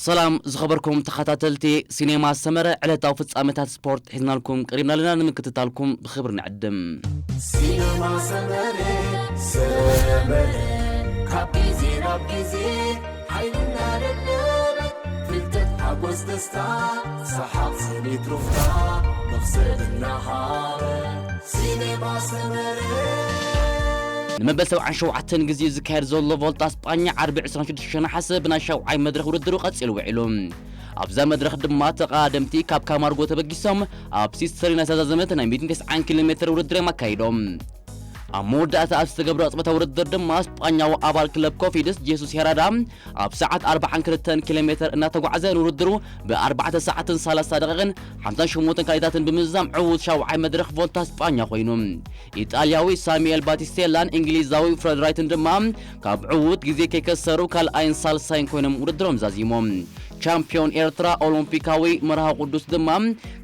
ሰላም ዝኸበርኩም ተኸታተልቲ ሲኔማ ሰመረ፣ ዕለታዊ ፍጻሜታት ስፖርት ሒዝናልኩም ቀሪብና ኣለና። ንምክትታልኩም ብኽብሪ ንዕድም። ሲነማ ሰመረ፣ ሰመረ፣ ካብ ግዜ ናብ ግዜ ሓይልና ለለበ፣ ፍልጠት ሓጎስ ደስታ፣ ሰሓቕ ስኒት ሩፍታ፣ መኽሰብ እናሃበ። ሲነማ ሰመረ። ንመበል ሰብዓን ሸውዓተን ግዜ ዝካየድ ዘሎ ቮልታ ስጳኛ ዓርቢ ዕስራን ሽዱሽተ ነሓሰ ብናይ ሻውዓይ መድረኽ ውድድሩ ቀጺሉ ውዒሉ። ኣብዛ መድረኽ ድማ ተቐዳደምቲ ካብ ካማርጎ ተበጊሶም ኣብ ሲስተሪና ዝተዛዘመት ናይ ሚእትን ተስዓን ኪሎ ሜትር ውድድር እዮም ኣካይዶም። ኣብ መወዳእታ ኣብ ዝተገብረ ቅጽበታዊ ውድድር ድማ ስጳኛዊ ኣባል ክለብ ኮፊድስ ጄሱስ ሄራዳ ኣብ ሰዓት ኣርባዓን ክልተን ኪሎ ሜትር እናተጓዕዘ ንውድድሩ ብኣርባዕተ ሰዓትን ሰላሳ ደቂቕን ሓምሳን ሸሞንተን ካልኢታትን ብምዝዛም ዕዉት ሻውዓይ መድረኽ ቮልታ ስጳኛ ኮይኑ። ኢጣልያዊ ሳሙኤል ባቲስቴላን እንግሊዛዊ ፍረድ ራይትን ድማ ካብ ዕዉት ግዜ ከይከሰሩ ካልኣይን ሳልሳይን ኮይኖም ውድድሮም ዛዚሞም። ቻምፒዮን ኤርትራ ኦሎምፒካዊ መርሃዊ ቅዱስ ድማ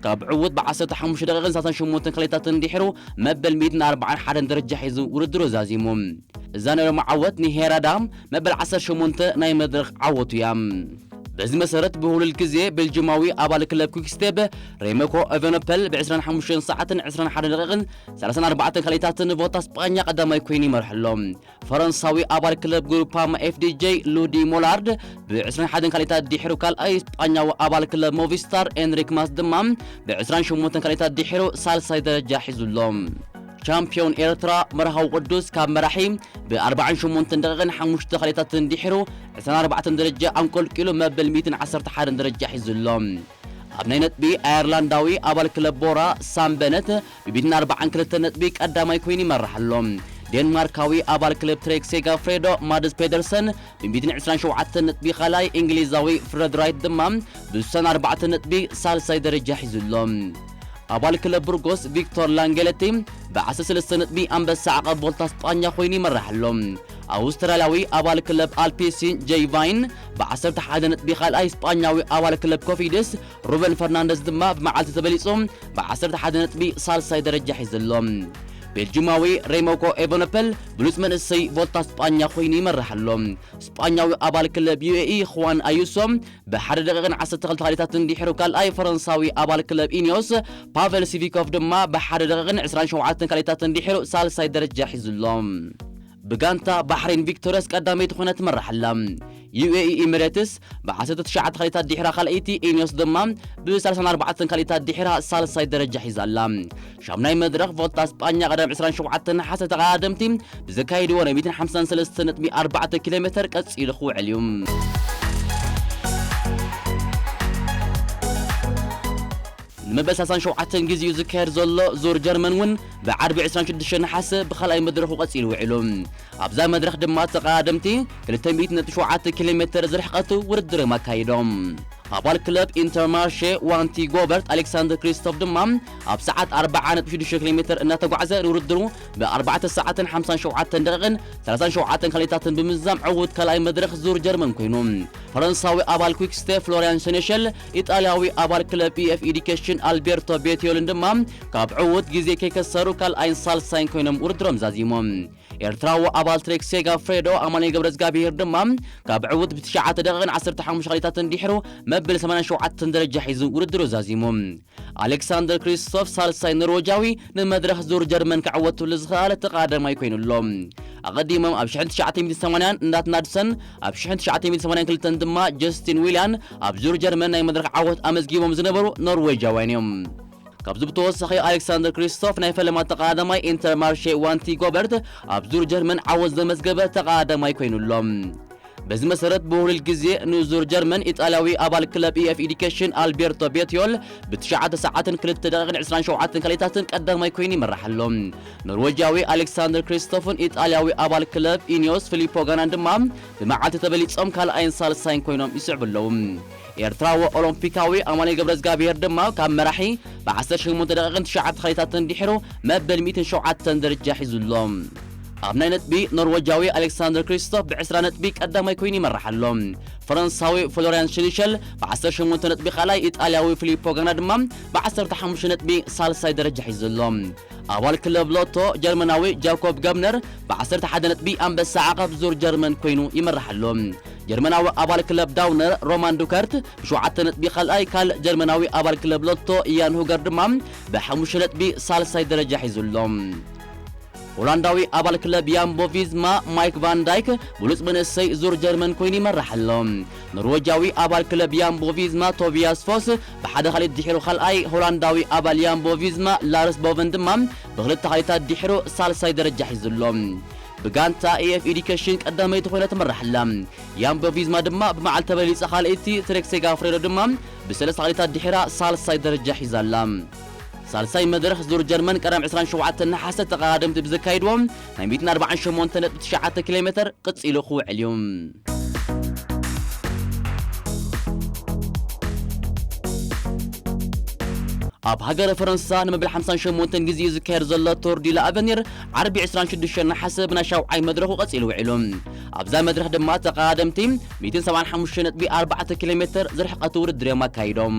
ካብ ዕዉት ብዓሰርተ ሓሙሽተ ደቂቕን ሰላሳን ሸሞንተን ካልኢታትን ድሒሩ መበል ሚእትን ኣርባዓን ሓደን ደረጃ ሒዙ ውድድሩ ዛዚሙ። እዛ ናይ ሎሚ ዓወት ንሄራዳ መበል ዓሰርተ ሸሞንተ ናይ መድረኽ ዓወቱ እያ። በዚ መሰረት ብህሉል ግዜ ቤልጅማዊ ኣባል ክለብ ኩክስቴብ ሬመኮ ኤቨኖፐል ብ ዕስራን ሓሙሽተን ሰዓትን ዕስራን ሓደን ደቂቕን ሰላሳን ኣርባዕተን ካልኢታትን ቮታ ስጳኛ ቀዳማይ ኮይኑ ይመርሕ ኣሎ። ፈረንሳዊ ኣባል ክለብ ግሩፓማ ኤፍዲጄ ሉዲ ሞላርድ ብ ዕስራን ሓደን ካልኢታት ድሒሩ ካልኣይ፣ ስጳኛዊ ኣባል ክለብ ሞቪስታር ኤንሪክ ማስ ድማ ብ ዕስራን ሸሞንተን ካልኢታት ድሒሩ ሳልሳይ ደረጃ ሒዙ ኣሎ። ቻምፒዮን ኤርትራ መርሃዊ ቅዱስ ካብ መራሒ ብ ኣርባዓን ሸሞንተን ደቂቕን ሓሙሽተ ካልኢታትን ድሒሩ ዕስራን ኣርባዕተን ደረጃ ኣንቆልቂሉ መበል ሚእትን ዓሰርተ ሓደን ደረጃ ሒዙ ኣሎ። ኣብ ናይ ነጥቢ ኣየርላንዳዊ ኣባል ክለብ ቦራ ሳም በነት ብሚእትን ኣርባዓን ክልተ ነጥቢ ቀዳማይ ኮይኑ ይመርሕ ኣሎ። ዴንማርካዊ ኣባል ክለብ ትሬክ ሴጋፍሬዶ ማድስ ፔደርሰን ብሚእትን ዕስራን ሸውዓተን ነጥቢ ካልኣይ፣ እንግሊዛዊ ፍረድ ራይት ድማ ብስሳን ኣርባዕተ ነጥቢ ሳልሳይ ደረጃ ሒዙ ኣሎ። ኣባል ክለብ ብርጎስ ቪክቶር ላንጌለቲ ብዓሰርተ ሰለስተ ነጥቢ ኣንበሳ ዓቐብ ቮልታ ስጳኛ ኮይኑ ይመርሕ ኣሎ። ኣውስትራልያዊ ኣባል ክለብ ኣልፒሲን ጄይ ቫይን ብዓሰርተ ሓደ ነጥቢ ካልኣይ፣ ስጳኛዊ ኣባል ክለብ ኮፊድስ ሩበን ፈርናንደስ ድማ ብመዓልቲ ተበሊጹ ብዓሰርተ ሓደ ነጥቢ ሳልሳይ ደረጃ ሒዙ ኣሎ። ቤልጅማዊ ሬሞኮ ኤቨኖፐል ብሉጽ መንእሰይ ቮልታ ስጳኛ ኮይኑ ይመርሕ ኣሎ። ስጳኛዊ ኣባል ክለብ ዩኤኢ ኹዋን ኣዩሶ ብሓደ ደቂቕን ዓሰርተ ክልተ ካልኢታትን ድሒሩ ካልኣይ፣ ፈረንሳዊ ኣባል ክለብ ኢኒዮስ ፓቨል ሲቪኮቭ ድማ ብሓደ ደቂቕን ዕስራን ሸውዓተን ካልኢታትን ድሒሩ ሳልሳይ ደረጃ ሒዙ ኣሎ። ብጋንታ ባሕሬን ቪክቶርያስ ቀዳመይቲ ኮይና ትመርሕ ኣላ። ዩኤኢ ኢሚሬትስ ብ ዓሰርተ ትሽዓተ ካልኢታት ድሒራ ካልኣይቲ፣ ኢኒዮስ ድማ ብ ሰላሳን ኣርባዕተን ካልኢታት ድሒራ ሳልሳይ ደረጃ ሒዛ ኣላ። ሻምናይ መድረኽ ቮልታ ስጳኛ ቀዳም ዕስራን ሸውዓተን ነሓሰ ተቐዳደምቲ ብዘካየድዎ ናይ ሚእትን ሓምሳን ሰለስተ ነጥቢ ኣርባዕተ ኪሎ ሜተር ቀጺሉ ክውዕል እዩ። ንመበል ሰላሳን ሸውዓተን ግዜኡ ዝካየድ ዘሎ ዙር ጀርመን እውን ብዓርቢ ዕስራን ሽዱሽተን ነሓሰ ብኻልኣይ መድረኹ ቀጺሉ ውዒሉ። ኣብዛ መድረኽ ድማ ተቐዳደምቲ ክልተ ሚእቲ ነጥቢ ሸውዓተ ኪሎ ሜተር ዝርሕቀቱ ውድድር እዮም ኣካይዶም። ኣባል ክለብ ኢንተርማርሼ ዋንቲ ጎበርት ኣሌክሳንደር ክሪስቶፍ ድማ ኣብ ሰዓት ኣርብዓ ነጥቢ ሽዱሽተ ኪሎ ሜተር እናተጓዕዘ ንውድድሩ ብኣርባዕተ ሰዓትን ሓምሳን ሸውዓተን ደቂቕን ሰላሳን ሸውዓተን ካልኢታትን ብምዝዛም ዕዉት ካልኣይ መድረኽ ዙር ጀርመን ኮይኑ። ፈረንሳዊ ኣባል ኩክስቴ ፍሎሪያን ሸኔሸል፣ ኢጣልያዊ ኣባል ክለብ ፒኤፍ ኤዱኬሽን ኣልቤርቶ ቤቲዮልን ድማ ካብ ዕዉት ግዜ ከይከሰሩ ካልኣይን ሳልሳይን ኮይኖም ውድድሮም ዛዚሞም። ኤርትራዊ ኣባል ትሬክ ሴጋ ፍሬዶ ኣማኑኤል ገብረዝጋብሄር ድማ ካብ ዕዉት ብትሽዓተ ደቂቕን ዓሰርተ ሓሙሽተ ካልኢታትን ድሒሩ መበል ሰማንያን ሸውዓተን ደረጃ ሒዙ ውድድሩ ዛዚሙ። ኣሌክሳንደር ክሪስቶፍ ሳልሳይ ኖርወጃዊ ንመድረኽ ዙር ጀርመን ክዕወትሉ ዝኽኣለ ተቐዳዳማይ ኮይኑ ኣሎ። ኣቐዲሞም ኣብ ሽሕን ትሽዓተ ሚእትን ሰማንያን ናት ናድሰን፣ ኣብ ሽሕን ትሽዓተ ሚእትን ሰማንያን ክልተን ድማ ጀስቲን ዊልያን ኣብ ዙር ጀርመን ናይ መድረኽ ዓወት ኣመዝጊቦም ዝነበሩ ኖርዌጃውያን እዮም። ካብዚ ብተወሳኺ ኣሌክሳንደር ክሪስቶፍ ናይ ፈለማ ተቐዳዳማይ ኢንተርማርሼ ዋንቲ ጎበርት ኣብ ዙር ጀርመን ዓወት ዘመዝገበ ተቐዳዳማይ ኮይኑ ኣሎ። በዚ መሰረት ብውህሉል ግዜ ንዙር ጀርመን ኢጣልያዊ ኣባል ክለብ ኢኤፍ ኤዱኬሽን ኣልቤርቶ ቤትዮል ብትሽዓተ ሰዓትን ክልተ ደቂቕን ዕስራን ሸውዓተን ካልኢታትን ቀዳማይ ኮይኑ ይመርሕ ኣሎ። ኖርዌጃዊ ኣሌክሳንደር ክሪስቶፍን ኢጣልያዊ ኣባል ክለብ ኢኒዮስ ፊሊፖ ጋናን ድማ ብመዓልቲ ተበሊጾም ካልኣይን ሳልሳይን ኮይኖም ይስዕቡ ኣለዉ። ኤርትራዊ ኦሎምፒካዊ ኣማኑኤል ገብረዝጋብሄር ድማ ካብ መራሒ ብዓሰርተ ሸሞንተ ደቂቕን ትሽዓተ ካልኢታትን ድሒሩ መበል ሚእትን ሸውዓተን ደረጃ ሒዙ ኣሎ። ኣብ ናይ ነጥቢ ኖርወጃዊ ኣሌክሳንደር ክሪስቶፍ ብዕስራ ነጥቢ ቀዳማይ ኮይኑ ይመርሕ ኣሎ። ፈረንሳዊ ፍሎሪያን ሽኒሸል ብዓሰርተ ሸሞንተ ነጥቢ ካልኣይ፣ ኢጣልያዊ ፊሊፖ ጋና ድማ ብዓሰርተ ሓሙሽተ ነጥቢ ሳልሳይ ደረጃ ሒዙ ኣሎ። ኣባል ክለብ ሎቶ ጀርመናዊ ጃኮብ ገብነር ብዓሰርተ ሓደ ነጥቢ ኣንበሳ ዓቐብ ዙር ጀርመን ኮይኑ ይመርሕ ኣሎ። ጀርመናዊ ኣባል ክለብ ዳውነር ሮማን ዱከርት ብሸውዓተ ነጥቢ ካልኣይ፣ ካልእ ጀርመናዊ ኣባል ክለብ ሎቶ ኢያን ሁገር ድማ ብሓሙሽተ ነጥቢ ሳልሳይ ደረጃ ሒዙ ኣሎ። ሆላንዳዊ ኣባል ክለብ ያምቦ ቪዝማ ማይክ ቫን ዳይክ ብሉጽ መንእሰይ ዙር ጀርመን ኮይኑ ይመርሕ ኣሎ። ኖርወጃዊ ኣባል ክለብ ያምቦ ቪዝማ ቶቢያስ ፎስ ብሓደ ካልኢት ድሒሩ ካልኣይ፣ ሆላንዳዊ ኣባል ያምቦ ቪዝማ ላርስ ቦቨን ድማ ብክልተ ካልኢታት ድሒሩ ሳልሳይ ደረጃ ሒዙ ኣሎ። ብጋንታ ኤኤፍ ኤዱኬሽን ቀዳመይቲ ኮይና ትመርሕ ኣላ። ያምቦ ቪዝማ ድማ ብመዓልቲ ተበሊጻ ካልኣይቲ፣ ትሬክ ሴጋፍሬዶ ድማ ብሰለስተ ካልኢታት ድሒራ ሳልሳይ ደረጃ ሒዛ ኣላ። ሳልሳይ መድረኽ ዙር ጀርመን ቀዳም ዕስራን ሸውዓተን ነሓሰ ተቐዳደምቲ ብዘካይድዎ ናይ ሚእትን ኣርባዓን ሸሞንተ ነጥቢ ትሽዓተ ኪሎ ሜትር ቅጺሉ ክውዕል እዩ። ኣብ ሃገረ ፈረንሳ ንመበል ሓምሳን ሸሞንተን ግዜ ዝካየድ ዘሎ ቶር ዲ ላ ኣቨኒር ዓርቢ ዕስራን ሽዱሽተን ነሓሰ ብናይ ሻውዓይ መድረኹ ቀጺሉ ውዒሉ። ኣብዛ መድረኽ ድማ ተቐዳደምቲ ሚእትን ሰብዓን ሓሙሽተ ነጥቢ ኣርባዕተ ኪሎ ሜትር ዝርሕቐት ውድድር እዮም ኣካይዶም።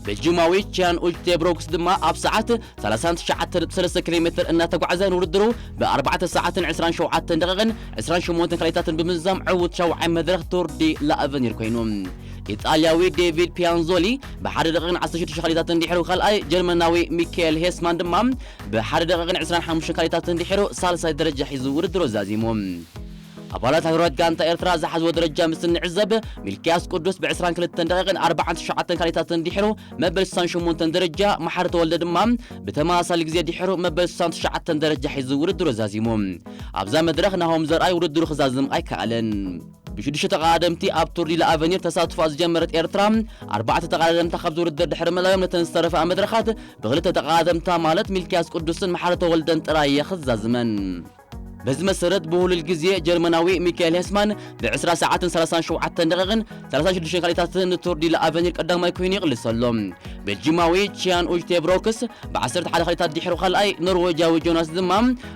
ቤልጂማዊ ቺያን ኡጅቴ ብሮክስ ድማ ኣብ ሰዓት ሰላሳን ትሽዓተ ነጥቢ ሰለስተ ኪሎ ሜትር እናተጓዕዘ ንውድድሩ ብኣርባዕተ ሰዓትን ዕስራን ሸውዓተን ደቂቕን ዕስራን ሸሞንተን ካልኢታትን ብምዝዛም ዕዉት ሻውዓይ መድረኽ ቶር ዲ ላ ኣቨኒር ኮይኑ። ኢጣልያዊ ዴቪድ ፒያንዞሊ ብሓደ ደቂቕን ዓሰርተ ሽዱሽተ ካልኢታትን ድሒሩ ካልኣይ፣ ጀርመናዊ ሚካኤል ሄስማን ድማ ብሓደ ደቂቕን ዕስራን ሓሙሽተን ካልኢታትን ድሒሩ ሳልሳይ ደረጃ ሒዙ ውድድሩ ዛዚሙ። ኣባላት ሃገራት ጋንታ ኤርትራ ዝሓዝዎ ደረጃ ምስ እንዕዘብ፣ ሚልክያስ ቅዱስ ብዕስራን ክልተን ደቂቕን ኣርባዓን ትሽዓተን ካልኢታትን ድሒሩ መበል ስሳን ሸሞንተን ደረጃ፣ መሓሪ ተወልደ ድማ ብተመሳሳሊ ግዜ ድሒሩ መበል ስሳን ትሽዓተን ደረጃ ሒዙ ውድድሩ ዛዚሙ። ኣብዛ መድረኽ ናሆም ዘርኣይ ውድድሩ ክዛዝም ኣይከኣለን። ብሽዱሽተ ተቐዳደምቲ ኣብ ቱር ዲ ላ ኣቨኒር ተሳትፎ ዝጀመረት ኤርትራ፣ ኣርባዕተ ተቐዳደምታ ካብዚ ውድድር ድሕሪ ምእላዮም ነተን ዝተረፋ መድረኻት ብክልተ ተቐዳደምታ ማለት ሚልክያስ ቅዱስን መሓሪ ተወልደን ጥራይ እየ ክዛዝመን። በዚ መሰረት ብሁሉል ግዜ ጀርመናዊ ሚካኤል ሄስማን ብዕስራ ሰዓትን ሰላሳን ሸውዓተን ደቂቕን ሰላሳን ሽዱሽተን ካልኢታትን ንቱር ዲ ላ ኣቨኒር ቀዳማይ ኮይኑ ይቕልስ ኣሎ። ቤልጂማዊ ቺያን ኡጅቴ ብሮክስ ብዓሰርተ ሓደ ካልኢታት ድሒሩ ካልኣይ፣ ኖርዌጃዊ ጆናስ ድማ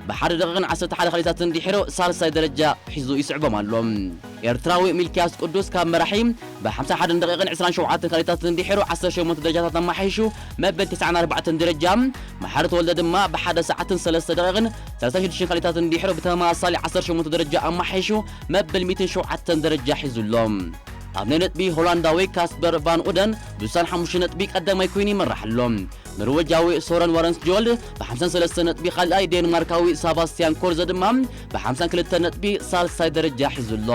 ብሓደ ደቂቕን ዓሰርተ ሓደ ካልኢታትን ድሒሩ ሳልሳይ ደረጃ ሒዙ ይስዕቦም ኣሎ። ኤርትራዊ ሚልክያስ ቅዱስ ካብ መራሒ ብሓምሳ ሓደን ደቂቕን ዕስራን ሸውዓተን ካልኢታትን ድሒሩ ዓሰርተ ሸሞንተ ደረጃታት ኣማሓይሹ መበል ተስዓን ኣርባዕተን ደረጃ፣ መሓሪ ተወልደ ድማ ብሓደ ሰዓትን ሰለስተ ደቂቕን ሰላሳን ሽዱሽተን ካልኢታትን ድሒሩ ብተመሳሳሊ ዓሰርተ ሸሞንተ ደረጃ ኣማሓይሹ መበል ሚእትን ሸውዓተን ደረጃ ሒዙ ኣሎ። ኣብ ናይ ነጥቢ ሆላንዳዊ ካስፐር ቫን ኡደን ብስሳን ሓሙሽተ ነጥቢ ቀዳማይ ኮይኑ ይመርሕ ኣሎ። ኖርወጃዊ ሶረን ዋረንስ ጆልድ ብሓምሳን ሰለስተ ነጥቢ ካልኣይ፣ ዴንማርካዊ ሳባስቲያን ኮርዘ ድማ ብሓምሳን ክልተ ነጥቢ ሳልሳይ ደረጃ ሒዙ ኣሎ።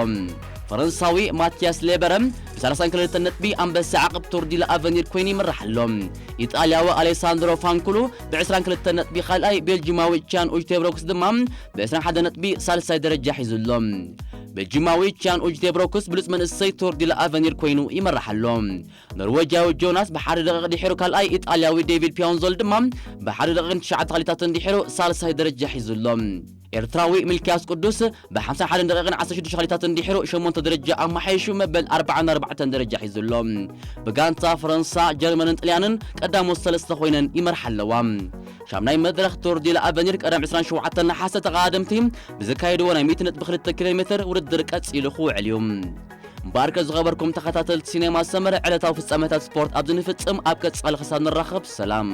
ፈረንሳዊ ማቲያስ ሌበረ ብሰላሳን ክልተ ነጥቢ ኣንበሳ ዓቕብ ቱር ዲ ላ ኣቨኒር ኮይኑ ይመርሕ ኣሎ። ኢጣልያዊ ኣሌሳንድሮ ፋንኩሉ ብዕስራን ክልተ ነጥቢ ካልኣይ፣ ቤልጂማዊ ቻን ኡጅቴብሮክስ ድማ ብዕስራን ሓደ ነጥቢ ሳልሳይ ደረጃ ሒዙ ኣሎ። ቤልጂማዊ ቻን ኡጅቴብሮክስ ብሉጽ መንእሰይ ቱር ዲ ላ ኣቨኒር ኮይኑ ይመርሕ ኣሎ። ኖርዌጃዊ ጆናስ ብሓደ ደቂቕ ድሒሩ ካልኣይ፣ ኢጣልያዊ ዴቪድ ፒያንዞል ድማ ብሓደ ደቂቕን ትሽዓተ ካልኢታትን ድሒሩ ሳልሳይ ደረጃ ሒዙ ኣሎ። ኤርትራዊ ሚልክያስ ቅዱስ ብሓምሳን ሓደን ደቂቕን ዓሰርተ ሽዱሽተ ካልኢታትን ድሒሩ ሸሞንተ ደረጃ ኣማሓይሹ መበል ኣርባዓን ኣርባዕተን ደረጃ ሒዙ ኣሎ። ብጋንታ ፈረንሳ፣ ጀርመንን ጥልያንን ቀዳሞት ሰለስተ ኮይነን ይመርሓ ኣለዋ። ሻምናይ መድረኽ ቱር ዲ ላ ኣቨኒር ቀደም ዕስራን ሸውዓተን ነሓሰ ተቐዳደምቲ ብዘካየድዎ ናይ ሚእቲ ነጥቢ ክልተ ኪሎ ሜትር ውድድር ቀጺሉ ክውዕል እዩ። እምበኣርከ ዝኸበርኩም ተኸታተልቲ ሲኔማ ሰመረ፣ ዕለታዊ ፍጻመታት ስፖርት ኣብዚ ንፍጽም። ኣብ ቀጻሊ ክሳብ ንራኸብ ሰላም።